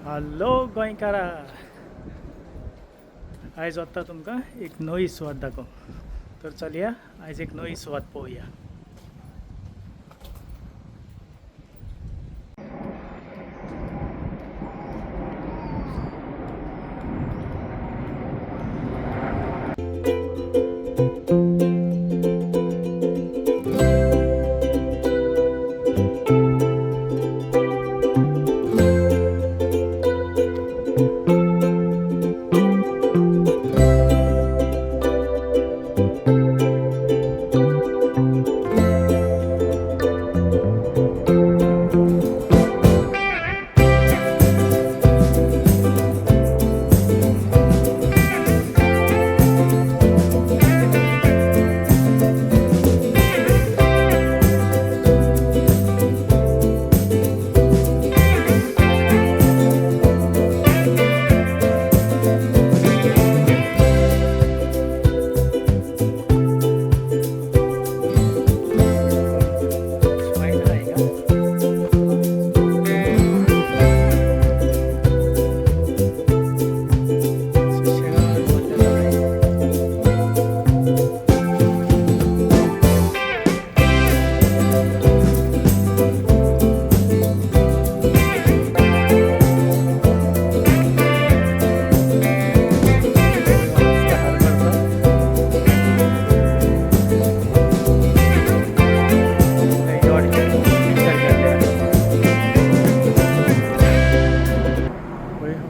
Hello गोंयकारा, आयज वता तुमकां एक नवी सुवात दाखोवंक. तर चलया आयज एक नवी सुवात पळोवया.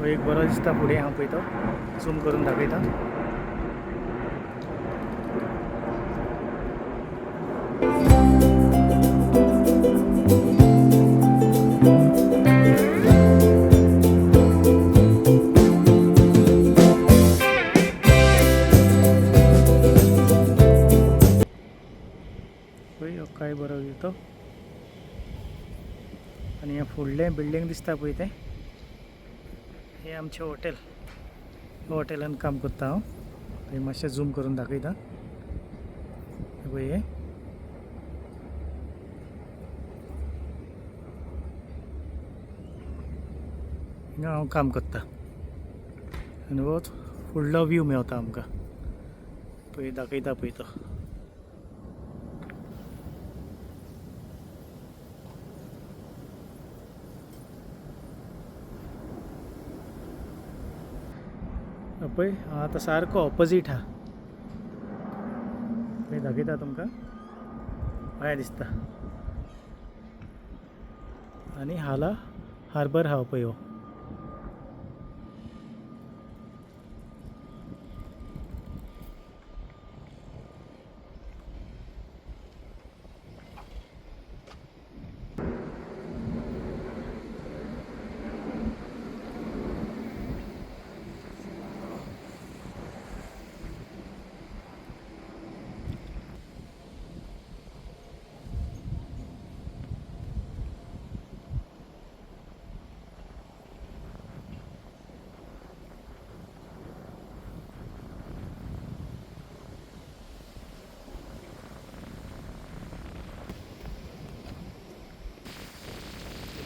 एक बरो दिसता फुडें हांव पळयता, झूम करून दाखयता. पळय काय बरो दिसता. आनी हें फुडलें बिल्डींग दिसता पळय तें हे आमचें हॉटेल. हॉटेलान काम करता हांव. थंय मातशें झूम करून दाखयता. पळय हें हिंगा हांव काम करता आनी हो फुडलो व्यू मेवता आमकां. पळय दाखयता पळय तो. पळय आतां सारको ऑपोजीट हा. पळय दाखयता तुमकां, बरें दिसता. आनी हाला हार्बर हा पळय हो.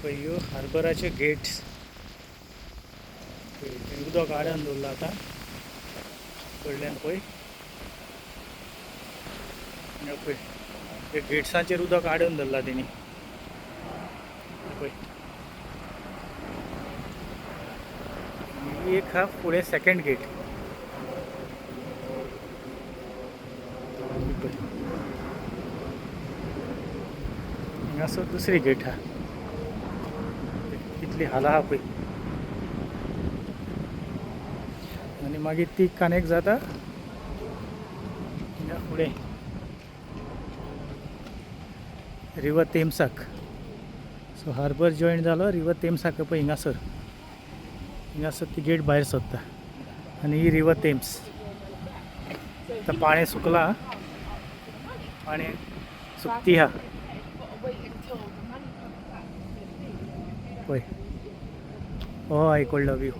पळय ह्यो हार्बराचे गेट्स. उदक आडान दवरलां आतां कडल्यान. पळय पळय हे गेट्सांचेर उदक आडून दवरलां तेणी. पळय एक हा फुडें सेकंड गेट. पळय हिंगासर दुसरी गेट हा. कितली हाला हा पळय. आनी मागीर ती कनेक्ट जाता हिंगा फुडें रिवर तेमसाक. सो हार्बर जॉयन जालो रिवर तेमसाक. पळय हिंगासर हिंगासर ती गेट भायर सरता आनी ही रिवर तेम्स. आतां पाणी सुकलां, पाणी सुकती हा. पळय हो आयकडलो व्यू.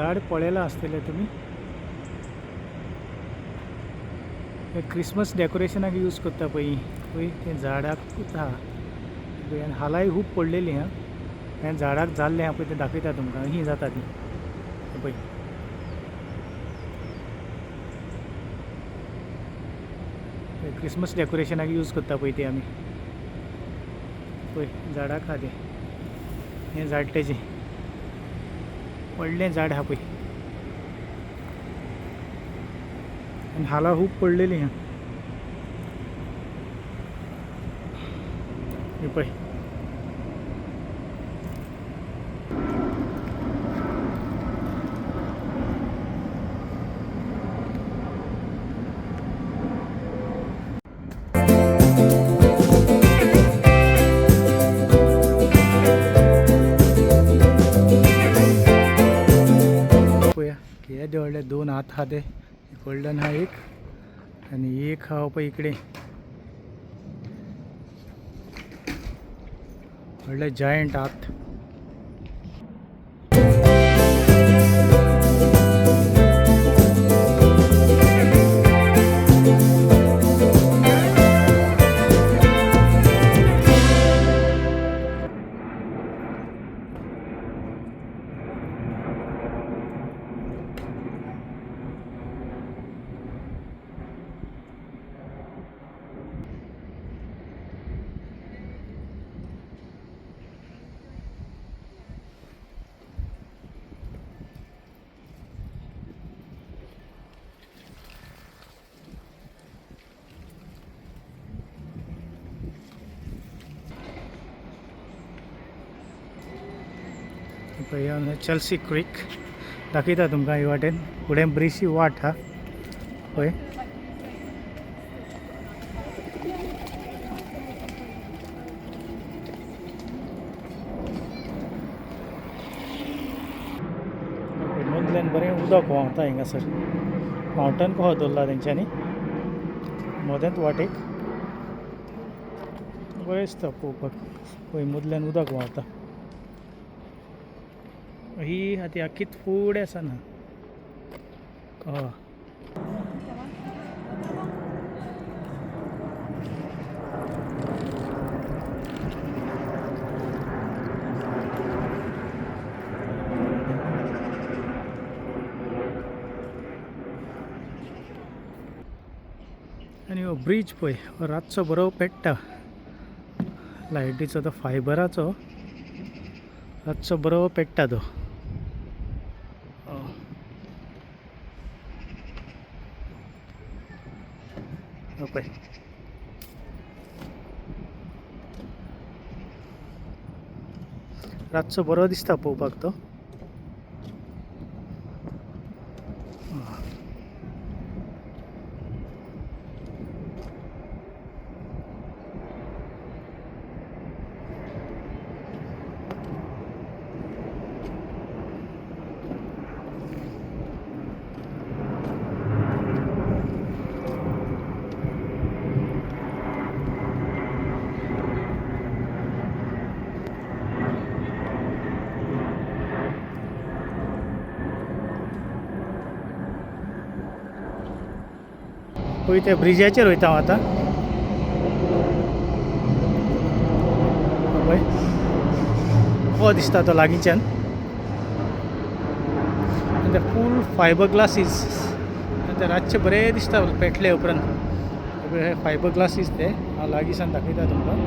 झाड पळयलां आसतलें तुमी. हे क्रिसमस डेकोरेशनाक यूज करता पळय, पळय तें झाडाक आहा पळय. आनी हालाय खूब पडलेली आहा, हें झाडाक जाल्लें आहा पळय, तें दाखयता तुमकां. ही जाता ती पळय. क्रिसमस डेकोरेशनाक यूज करता पळय ती आमी. पळय झाडाक आहा तें, हें झाड तेजें व्हडलें झाड आहा पळय. आनी हालां खूब पडलेली आहा ही पळय. पळया केदे व्हडले दोन हात आहा ते, गोल्डन हा एक आनी एक हा पळय इकडे व्हडले जायंट हात. पळय चेल्सी क्रीक दाखयता तुमकां. ही वाटेन फुडें बरीशी वाट आहा पळय. मदल्यान बरें उदक व्हांवता हिंगासर, फावंटन कसो दवरला तेंच्यांनी मदेंत वाटेक, बरें दिसता पळोवपाक. पळय मदल्यान उदक व्हांवता. ही आतां आख्खीच फुडें आसा ना. हय आनी हो ब्रीज पळय हो रातचो बरो पेट्टा लायटीचो, तो फायबराचो रातचो बरो पेट्टा तो. हो पळय रातचो बरो दिसता पळोवपाक तो. पळय त्या ब्रिजाचेर वयता हांव आतां. पळय हो दिसता तो लागींच्यान. आनी ते फूल फायबर ग्लासीस, आनी ते रातचे बरें दिसता पेटले उपरांत. हे फायबर ग्लासीस ते हांव लागींसान दाखयता तुमकां.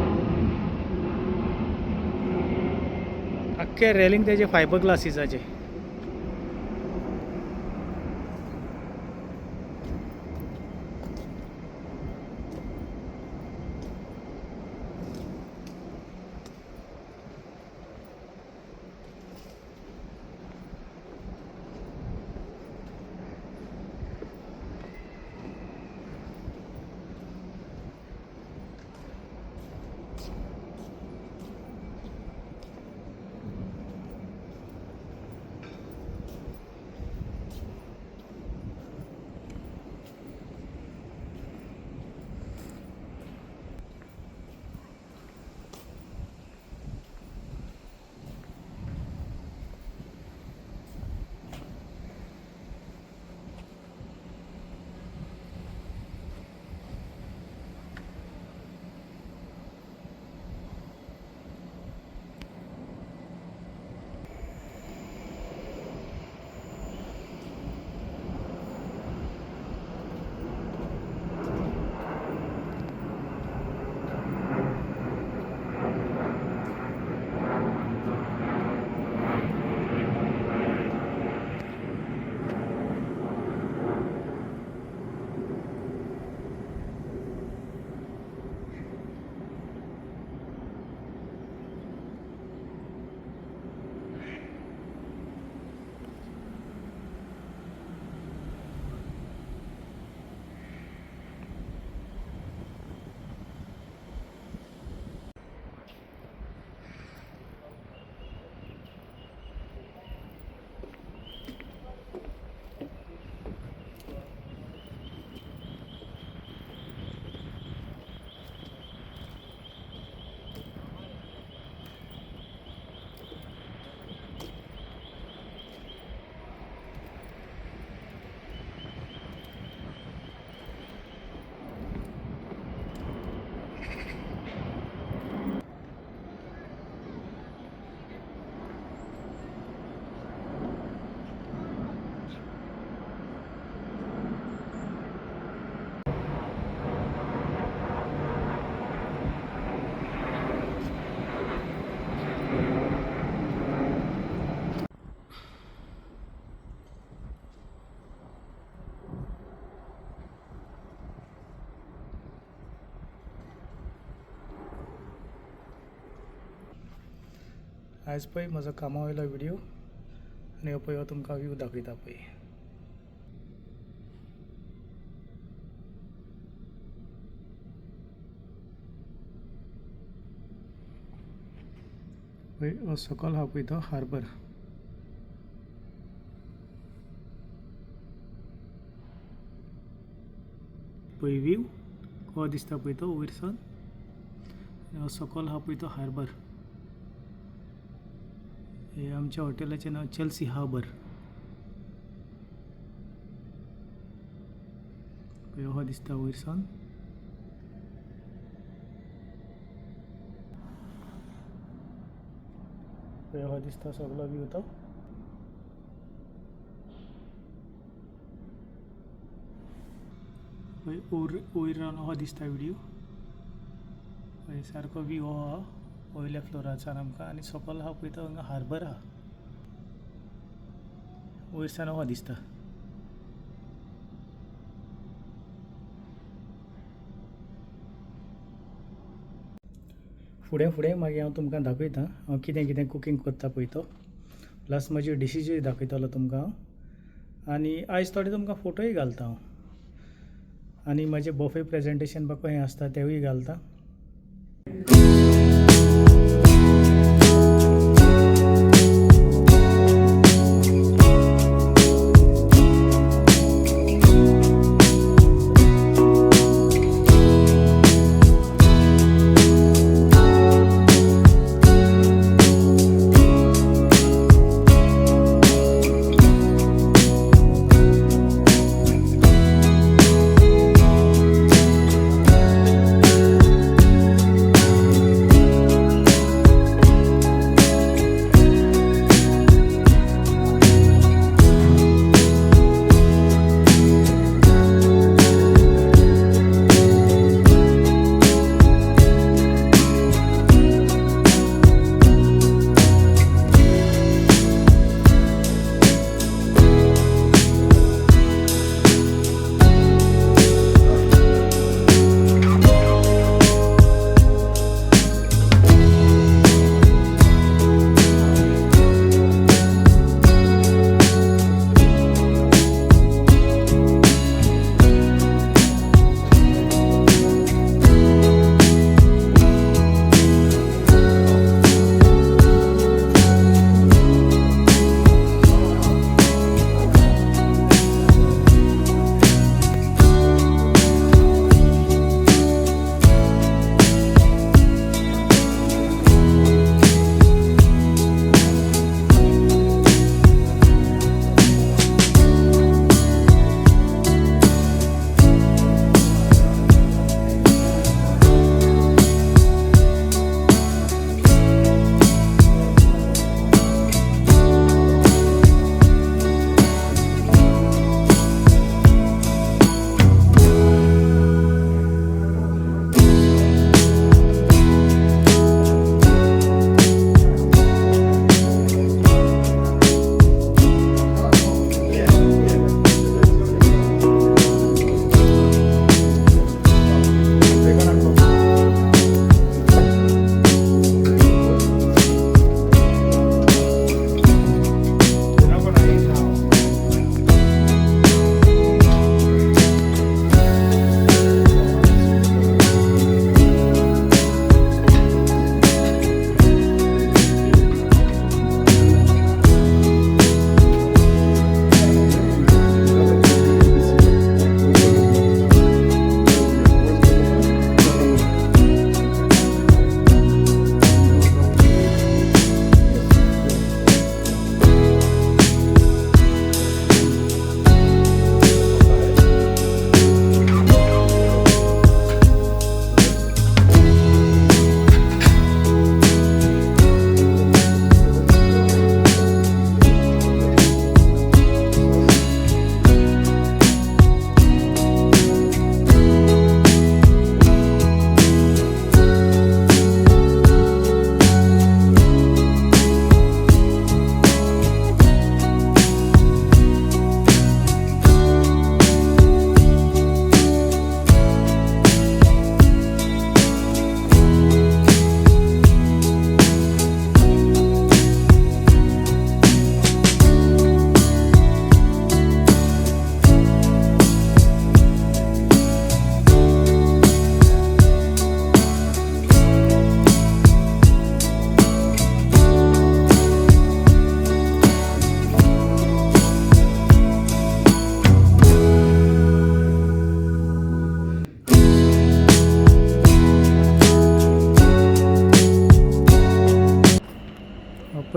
आख्खे रेलिंग तेजे फायबर ग्लासीसाचे. आयज पळय म्हजो कामा वयलो व्हिडियो आनी हो पळय हो तुमकां व्यू दाखयता पळय. पळय हो सकयल आहा पळय तो हार्बर. पळय व्यू हो दिसता पळय तो वयर सावन. हो सकयल आहा पळय तो हार्बर. हे आमच्या हॉटेलाचें नांव चेल्सी हार्बर. पळय हो दिसता वयर सावन. पळय हो दिसता सगलो व्यू तो. पळय वयर रावन हो दिसता व्हिडियो. पळय सारको व्यू हो आहा वयल्या फ्लोराच्यान आमकां. आनी सकयल आहा पळय तो हांगा हार्बर आहा. वयर सावन हो दिसता. फुडें फुडें मागीर हांव तुमकां दाखयता हांव कितें कितें कुकींग करता पळय तो. प्लस म्हजी डिशीजूय दाखयतलो तुमकां हांव. आनी आयज थोडे तुमकां फोटोय घालता हांव. आनी म्हजें बफे प्रेजेंटेशन बा कशें आसता तेवूय घालता.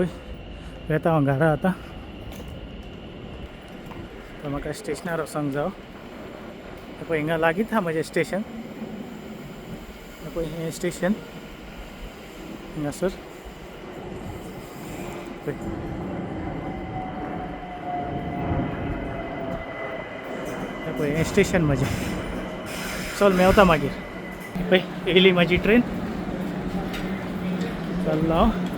पळय वेता हांव घरा आतां. तर म्हाका स्टेशनार वचोंक जावो. हें पळय, हिंगा लागींच आहा म्हजें स्टेशन. हें पळय, हें स्टेशन हिंगासर पळय. हें पळय, हें स्टेशन म्हजें. चल, मेवता मागीर. पळय, येयली म्हाजी ट्रेन. चल्लो हांव.